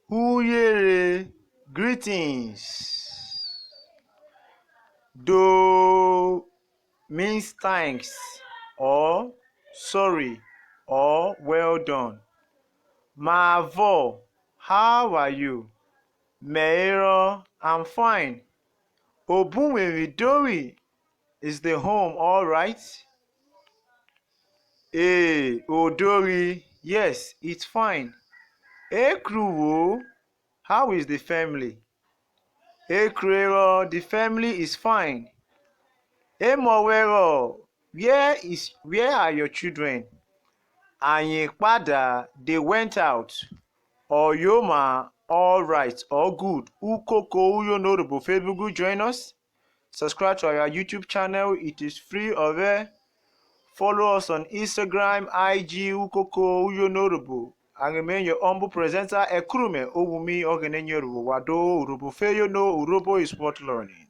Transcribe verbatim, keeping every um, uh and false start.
Uyere, greetings. Do means thanks or sorry or well done. Mavọ, how are you? Me herọ, I'm fine. Obuwevwin dovwi, is the home all right? E, o dovwi, yes, it's fine. E kru wo, how is the family? E kru herọ, the family is fine. Emọ wẹn rọ, where is, where are your children? Ayen kpada, they went out. Ọyoma, all right or good. Ukoko Uyono Urhobo Facebook group, join us. Subscribe to our YouTube channel. It is free of air. Follow us on Instagram, I G, Ukoko Uyono Urhobo. I remain your humble presenter, Ekurume Owumi Oghenenye Urhobo. Wa do Urhobo fe yono, Urhobo is worth learning.